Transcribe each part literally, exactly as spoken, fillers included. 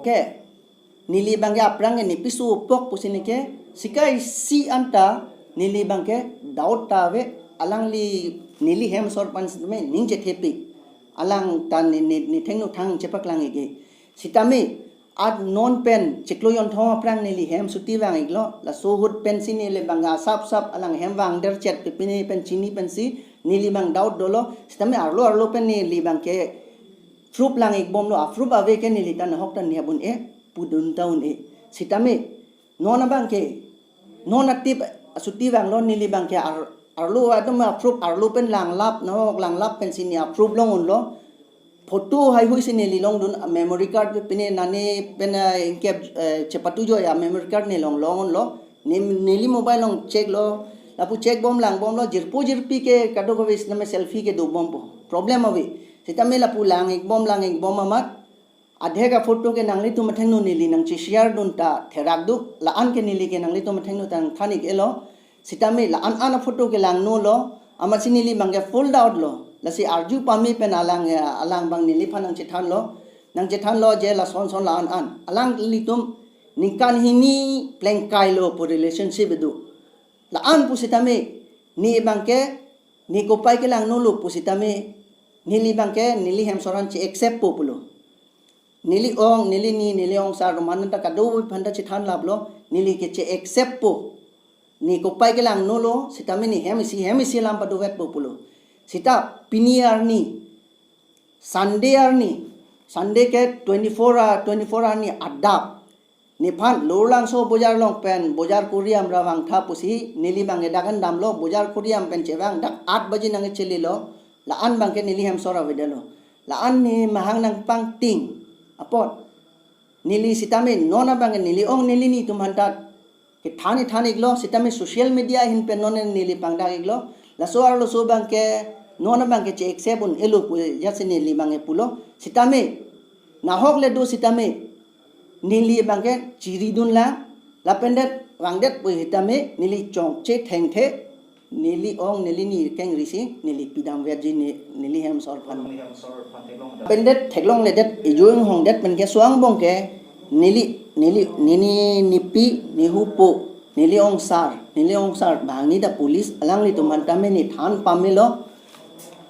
Ke, neli abangke aphrang ke nepiso pok pusi neke, sika isi anta neli abangke doubt ta ave, alangli neli hem asor aphan sitame ning chethepi. Alang ta ne, ne, ne thengno thang chepaklang-ik ke. Sitame, at non pen chiklo jonthom aphrang neli hem asuti vang-iklo, laso ahut pensi neli abang asap sap alang hem vangder chet pepine pen chini pensi neli abang doubt dolo, sitame arlo arlo pen neli abangke proof lang-ik bomlo, a proof ave ke neli ta nahok ta nihap un-e, pudun ta un-e. Sitame, non abangke, non atip asuti vanglo neli abangke ar, arlo atum a proof arlo pen langlap, nahok langlap pensi ne a proof long unlo. Photo haihui si neli longdun, a memory card pine nane pen, eh, ingkep, eh, chepatu jo ya memory card ne long long unlo. Ne, neli mobile along check lo, lapu check bom lang bomlo, jirpo jirpi ke kadokave sitame selfie kedo bompo. Problem ave. Sitame lapu lang-ik bom lang-ik bom amat. Adhek a photo ke nanglitum athengno neli nangche share dun ta therak duk, la-an ke neli ke nanglitum athengno ta nangthan-ik-elo. Sitame la-an an a photo ke langno lo, amatsi neli abangke full doubt lo. Lasi arju pame pen alang, eh, alang abang neliphan nangchethanlo. Nangchethanlo je lason son la-an an. Alanglitum ningkan hini plengkai lo pu relationship do. La-an pusitame, ne abangke, ne kopai kelangno lo pusitame, neli abangke, neli hem asor aphan che-accept po pulo. Neli ong, neli ni, neli ong asar atum aphan ta kadokave aphan ta chethan laplo, neli ke che-accept po. Ne kopai kelangno lo, sitame ne hem isi, hem isi alam padovet po pulo. Sita pini arni, Sunday arni, Sunday ke twenty-four a, twenty-four arni adap. Nephan Lower Langso bojar along pen bojar kuriam ra vangtha pusi neli abangke dak an damlo, bojar kuriam pen chevang dak aat baji nangkechelilo, la-an abangke neli hem asor avedetlo. La-an ne mahang nangpangting apot neli sitame non abangke neli ong neli ni atum aphan ta kethan than-iklo, sitame social media ahin pen non neli pangdak-iklo. Laso arloso abangke non abangke che-accept un-elo pu jatsi neli abangke pulo. Sitame nahok le do sitame neli abangke chiridun lang, lapen det vangdet pu sitame neli chongche thengthe, neli ong neli ni kengri si neli pidam verji ne, neli hem asor aphan. Neli hem asor aphan theklong. Lapen det theklongledet, ejo inghongdet pen ke suangbong ke neli, neli, neli nipi, nehupo, neli ong asar, neli ong asar, bang ni ta police, alanglitum aphan tame ne than pamelo.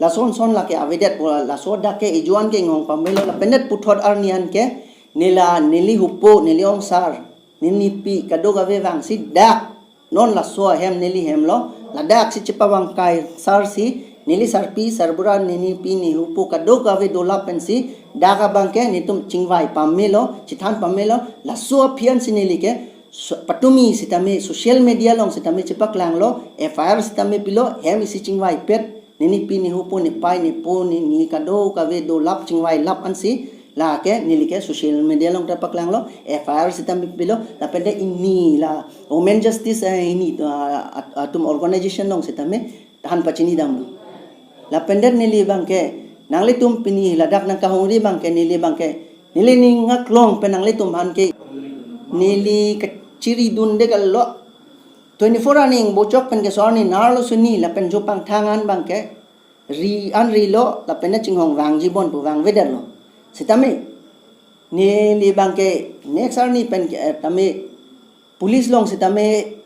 Lason son lake avedetpo, laso dak ke ejo an ke inghong pamelo, lapen det puthot arni an ke, nela, neli hupo, neli ong asar, neli nipi, kadokave vangsi dak non laso ahem neli hemlo, ladak si chepavang kai sar si, neli sarpi, sarbura, neli nipi, nehupo, kadokave dolap pensi, dak abangke netum chingvai pamelo, chethan pamelo, laso aphi an si neli ke, so-, patumi sitame, social media along sitame chepaklanglo, F I R sitame pilo, hem isi chingvaipet, neli nipi, nehupo, nepai, nepo, ne, ne kadokave dolap chingvailap ansi, lake, neli ke social media along ta paklanglo, F I R sitame pilo, lapen det ini la, Women Justice, eh, ini, ah, at-, atum organization along sitame, than pachini damlo. Lapen det neli abangke, nanglitum pini ladak nangkahongri abangke, neli abangke, neli ning aklong pen nanglitum aphan ke, neli kechiridun det kalo, twenty-four arni ingbochok pen ke so arni nerlo suni lapen jo pangthang an abangke, ri an rilo lapen ne chinghong vangji bon pu vangvedetlo. Sitame, neli abangke next arni pen ke, eh, tame police along sitame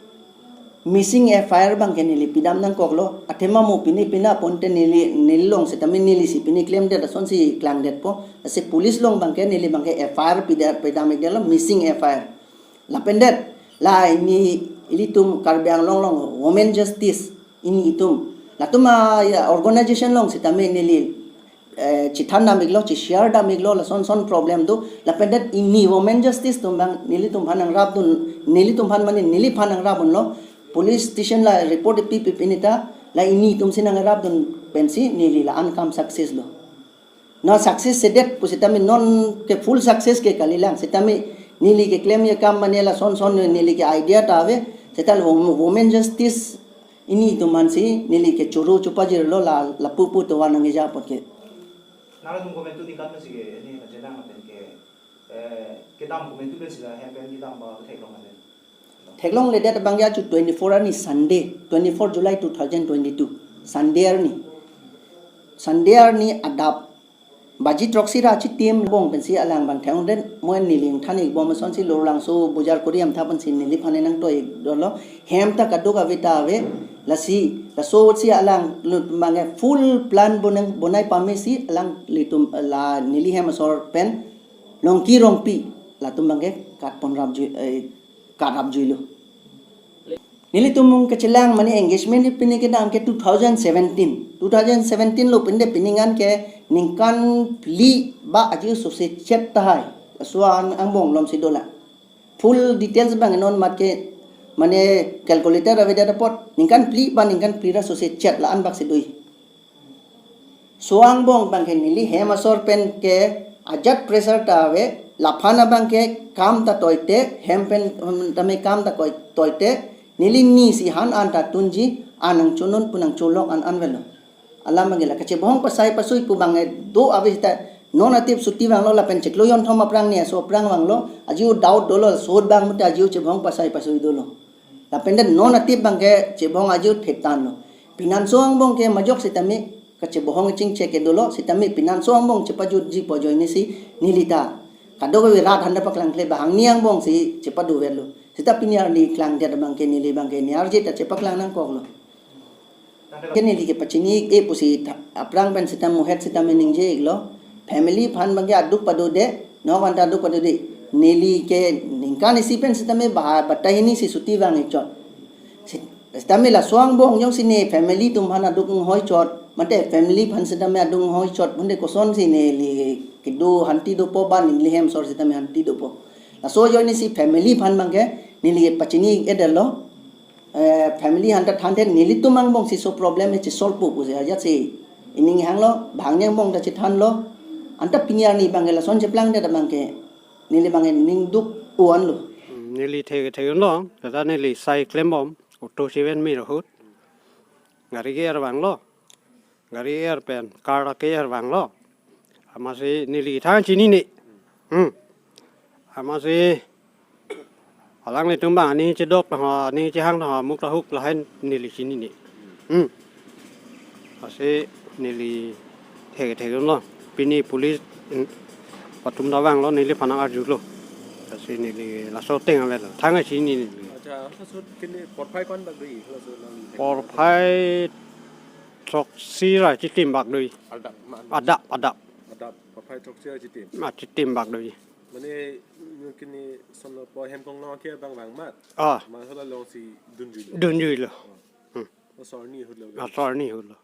missing F I R abangke neli pidam nangkoklo. Athema mo pini pina ponte neli, neli along sitame neli si pini klemdet asonsi klangdetpo. Lasi police along abangke neli abangke F I R pida-, pidam-ikdetlo, missing F I R. Lapen det, la ini ilitum Karbi Anglong along Women Justice ini itum. Latum a, ya, organization along sitame neli, eh, chethan dam-iklo, che-share dam-iklo, lason son problem do. Lapen det ini Women Justice atum abang nelitum aphan nangrapdun, nelitum aphan mane neliphan nangrapdunlo. Police station la report pi pi pini ta, la ini itum si nangrapdun pensi neli la-an akam success lo. Na success sedet pusitame non ke full success ke kalilang. Sitame neli keklemji akam mane lason son neli ke idea ta ave. Seta wom-, Women Justice ini atum aphansi neli ke choro chopajirlo la, lapu pu tovar nangkeja apot ke. Nangtum komantu ni kan si ke, ini na jenang apen ke, eh, kedam komantu pen sila hem pen kedam ba theklong apen. Theklongledet abang ya chu twenty-four arni Sunday, twenty-four July two thousand twenty-two, Sunday arni. Sunday arni adap Baji throksi ra chitim angbong pensi alang abang thengdet, mo neli ingthan-ik bom asonsi Lower Langso bojar kori amtha pensi neliphan nangtoi-ik dolo. Hem ta kadokave ta ave, lasi laso si alangtum abangke full plan bonai, bonai pame si alanglitum la neli hem asor pen Longki Rongpi latum abangke katpon rapjui, eh, kat rapjuilo. Nelitum mung kachelang mane engagement ni pini kedam ke two thousand seventeen. Two thousand seventeen lo pinde pini ngan ke ningkan phli ba aji sose chet tahai. Laso an angbong alomsi dolang. Full details abang non mat ke mane calculator avedet apot ningkan phli ba ningkan phli ra sose chet la-an bak si doi. Laso angbong abangke neli hem asor pen ke ajat pressure ta ave, laphan abangke kam ta toite, hem pen, hmm, tame kam ta koi toite, neli ni si han an ta tunji, an nangchonon pu nangcholok an an avelo. Alam abangke la kachebohong pasai pasui pu abangke do ave seta non atip suti vanglo lapen chiklo jonthom aphrang ni aso aphrang vanglo, ajiu doubt dolo, sot abang mute ajiu chebohong pasai pasui dolo. Lapen det non atip abangke chebohong ajiu thetan lo. Pinanso angbong ke majok sitame kachebohong chingche ke dolo, sitame pinanso angbong chepajutji pu ajoine si neli ta kadokave rat handa paklangkle ba hangni angbong si chepadu verlo. Seta pini arni klangdet abangke neli abangke ni arje ta chepaklang nangkoklo. Ke neli kepachini-ik e pusi tha-, aphrang pen seta muhet sitame ningje-iklo. Family aphan abangke aduk padodet, nok anta aduk padodet. Neli ke ningkan isi pen sitame ba-, batai hini si suti vang-ik chot. Si-, sitame laso angbong jongsi ne family atum aphan aduk inghoi chot, mate family aphan sitame aduk inghoi chot, bonde kosonsi neli kedo hanti dopo ba neli hem asor sitame hanti dopo. Laso ajoine si family aphan abangke neli kepachini-ik-edetlo. Eh, family aphanta thandet, nelitum angbong si laso problem e chesolve po pusi ajat si ining hanglo, bang ni angbong ta chethanlo, anta pini arni abangke lason cheplangdet abangke neli abangke ning duk-o anlo. Hmm, neli thek thek lo, tata neli sai klembom, auto seven mir ahut, gari ke-er vanglo. Gari er pen, car ke er vanglo. Amatsi neli thang chinine. Hmm. Amatsi alanglitum abang aning chedok ta ho, aning chehang ta ho, muk ta huk lahen neli chinine. Hmm. Amatsi neli thek thek lo. Pini police, hmm, atum ta vanglo neliphan nang-arjulo. Amatsi neli laso ateng avelo. Thang chinine neli. Acha, halaso kene porphai ko-an bak do-i, halaso nang. Porphai throksi ra chitim bak do-i. Adap, ma-, adap, adap. Adap, porphai throksi ra chitim. Ma chitim bak do-i. Mane, nung kini sonlo po hem konglong ke abang vang mat. Ah. Ma hala alongsi dunjuilo. Dunjuilo. Oh. Hmm. Asor arni ahut lo. Asor arni ahut lo.